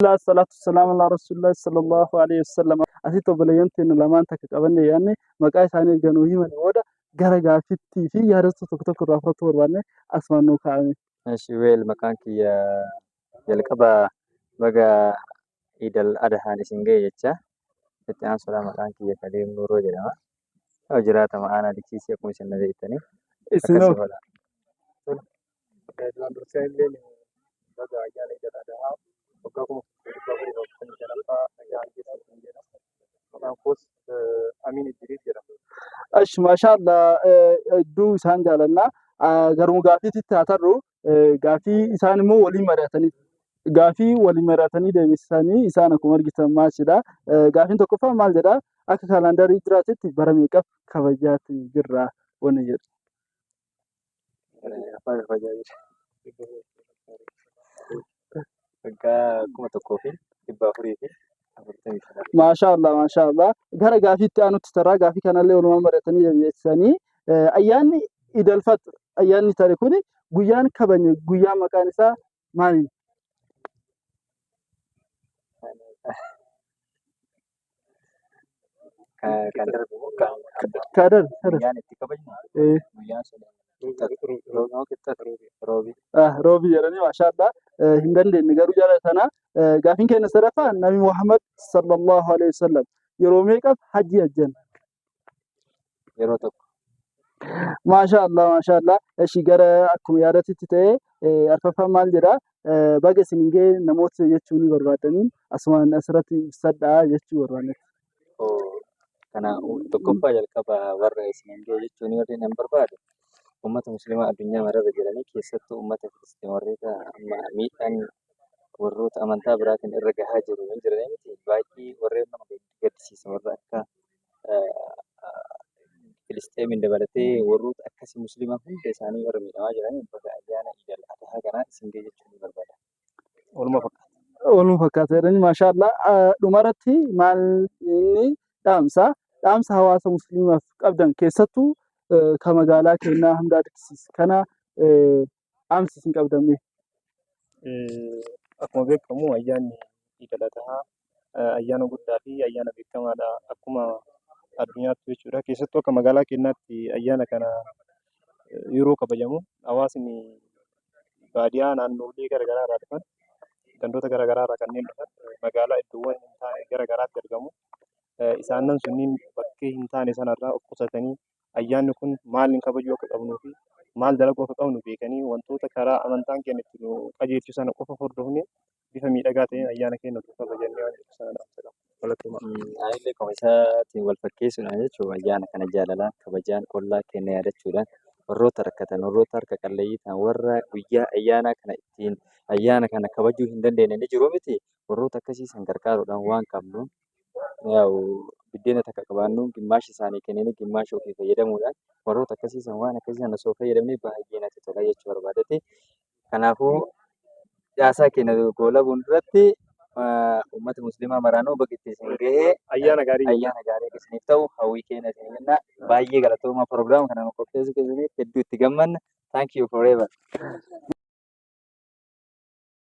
Alhamdulillah salatu salamu ala rasulillah sallallahu alaihi wasallam. Asitti obboleeyyan teenya lamaan takka qabanne yaadne, maqaa isaanii erga nuu himanii booda gara gaaffittii fi yaadota tokko tokko irraa fudhachuu barbaanne asumaan nuu kaa'ame. Eshi, well, maqaan kiyya jalqaba baga Iidal Adhaan isin ga'e jecha. Itti aansuudhaan maqaan kiyya Kadiir Nuuroo jedhama. Yoo jiraatama aanaa Diksiisii akkuma isin na beektanii. Isinoo? Akkasii godha. Duraan dursee illee baga ayyaana Iidal Adhaa waggaa 1445ffaa ayyaana geessu jedhama. Maqaan koos Amiin Idris jedhama. Ash, maashaallah, hedduu isaan jaalanna. Garuu gaaffiitti haa tarru. Gaaffii isaan immoo waliin mari'atanii gaaffii waliin mari'atanii deebisanii isaan akkuma argitan maachidha. Gaaffiin tokkoffaa maal jedha? Akka kaalaandarii jiraatitti bara meeqaf kabajaatti jirra wanni jedhu. Afaan kabajaa jira. Waggaa 1445. Maashaallah, maashaallah. Gara gaaffiitti aanutti tarraa, gaaffii kanallee walumaan mari'atanii deebisanii, ayyaanni Idal Faxr ayyaanni tare kuni guyyaan kabajne guyyaa maqaan isaa maali? Kan darbe moo kan Ka darbe darbe. Guyyaan itti kabajnu guyyaan sun roobii moo qixxaata? Roobii. Ah, roobii jedhanii, maashaallah, hin dandeenye garuu jala sana. Gaaffiin keenya sadaffaa, Nabi Muhammad sallallahu alaihi wasallam yeroo meeqaf hajji hajjan? Yeroo tokko. Maashaallah, maashaallah. Eshi, gara akkuma yaadatitti ta'e arfaffaan maal jedha? Baga isin hin ga'e namoota jechuu ni barbaadaniin asumaan asirratti ibsadhaa jechuu barbaanne. Kana tokkoffaa jalqaba warra isin hin ga'e jechuun warri nan barbaadu uummata musliimaa addunyaa mararra jiranii, keessattuu uummata Filistiin warroota amma miidhaan warroota amantaa biraatiin irra gahaa jiru hin jiranii miti, baay'ee warreen nama gaddisiisan, warra akka Filisxeemiin dabalatee warroota akkasii musliimaa hunda isaanii warra miidhamaa jiran baga ayyaana Iidal Adhaa kanaan isin ga'e jechuun ni barbaada. Waluma fakkaata. Waluma fakkaata jedhanii, maashaallah. Dhumarratti maal inni dhaamsa hawaasa musliimaaf qabdan, keessattuu ka magaalaa keenyaa hundaa Diksiis kana dhaamsi isin qabdan mee? Akkuma beekamu ayyaanni Iidal Adhaa ayyaana guddaa fi ayyaana beekamaadha akkuma addunyaatti jechuudha. Keessattuu akka magaalaa keenyaatti ayyaana kana yeroo kabajamu hawaasni baadiyyaa naannolee garaagaraa irraa dhufan, gandoota garaagaraa irraa kanneen dhufan magaalaa iddoowwan hin taane garaagaraatti argamu. Isaanan sunniin bakkee hin taane sanarraa of qusatanii ayyaanni kun maaliin kabajuu akka qabnuu fi maal dalaguu akka qabnu beekanii, wantoota karaa amantaan keenya itti nu qajeelchu sana qofa hordofnee bifa miidhagaa ta'een ayyaana keenya utuu kabajannee waan jedhu sana dhaamsa qaba. Galatoomaa. Anillee akkuma isaatiin wal fakkeessuudhaan jechuun ayyaana kana jaalalaan kabajaan ollaa keenya yaadachuudhaan warroota rakkatan, warroota harka qalleeyyii ta'an, warra guyyaa ayyaanaa kana ittiin ayyaana kana kabajuu hin dandeenye ni jiru miti, warroota akkasii san gargaaruudhaan waan qabnu, yaa'u biddeena takka qabaannu gimmaasha isaanii kennanii gimmaasha ofii fayyadamuudhaan warroota akkasii san waan akkasii sana osoo fayyadamnee baay'ee natti tola jechuu barbaadete. Kanaafuu caasaa keenya goolabuun duratti uummata musliimaa maraanuu baga itti isin gahee. Ayyaana gaarii. Ayyaana gaarii akka isiniif ta'u hawwii keenya isin jenna. Baay'ee galatoomaa, proogiraama kana nu qopheessuu keessaniif hedduu itti gammanna. Thank you forever.